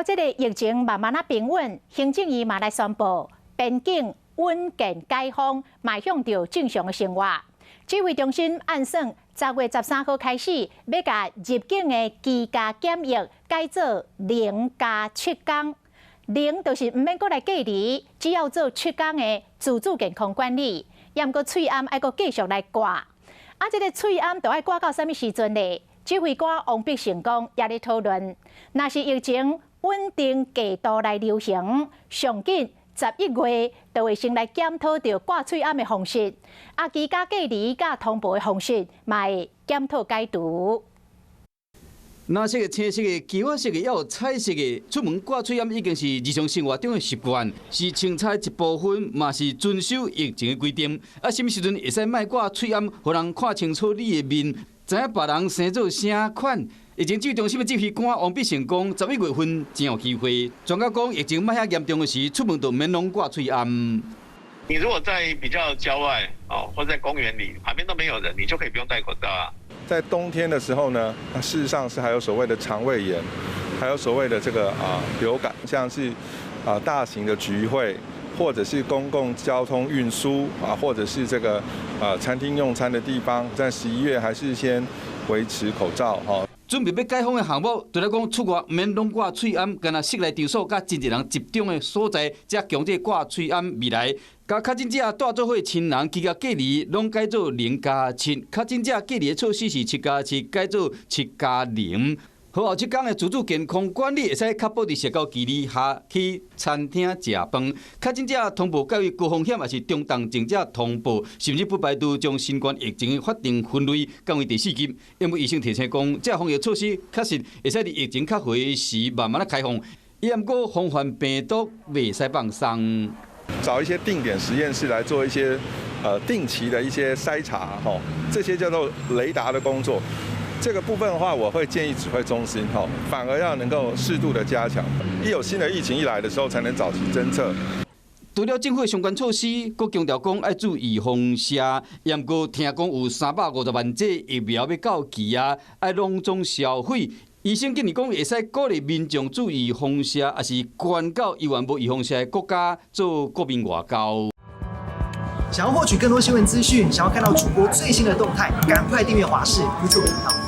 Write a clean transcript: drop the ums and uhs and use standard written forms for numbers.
了這個疫情慢慢仔平穩，行政院嘛來宣布邊境穩健解封，邁向著正常的生活。指揮中心按算10月13號開始，欲共入境的居家檢疫改做0加7天。零就是毋免閣來隔離，只要做七天的自主健康管理。猶毋過喙罨愛閣繼續來掛。啊，這個喙罨著愛掛到啥物時陣呢？指揮官王必勝講，也咧討論，若是疫情穩定繼續來流行，上緊11月就會先來檢討著掛喙罨的方式，啊，居家隔離佮通報的方式，嘛會檢討解除。藍色的、青色的、橘仔色的，抑有彩色的，出門掛喙罨已經是日常生活中的習慣，是清彩一部分，嘛是遵守疫情的規定。啊，啥物時陣會使莫掛喙罨，予人看清楚你的面，知影別人生做啥款？疫情指揮中心的指揮官王必勝講，11月份真有機會。專家講，疫情莫遐嚴重的時，出門就免攏掛喙罨。你如果在比較郊外哦，或在公園裡，旁邊都沒有人，你就可以不用戴口罩啊。在冬天的時候呢，事實上是還有所謂的腸胃炎，還有所謂的這個流感，像是大型的聚會，或者是公共交通運輸啊，或者是這個餐廳用餐的地方，在11月還是先維持口罩哈。準備欲解封的項目，除了講出外免攏掛喙罨，干焦室內場所佮真濟人集中的所在，才強制掛喙罨。未來，共確診者蹛做伙親人居家隔離，攏改做0加7。確診者隔離的措施是七加七，改做7加0。好後7天的自主健康管理，會使確保佇社交距離下去餐廳食飯。確診者通報改為高風險，抑是中重症者通報，甚至不排除將新冠疫情的法定分類降為第四級。因為醫生提醒講，這防疫措施確實會使佇疫情較緩時慢慢仔開放，毋過防範病毒袂使放鬆。找一些定點實驗室來做一些定期的一些篩查，吼，這些叫做雷達的工作。這個部分的話，我會建議指揮中心，吼，反而要能夠適度的加強。一有新的疫情一來的時候，才能早期偵測。除了政府相關措施，閣強調講愛注意防射，毋過聽講有350萬劑疫苗欲到期啊，愛攏總銷毀。醫生建議講，會使鼓勵民眾注意防射，抑是懸到猶原無預防射的國家做國民外交。想要獲取更多新聞資訊，想要看到主播最新的動態，趕快訂閱華視 YouTube 頻道。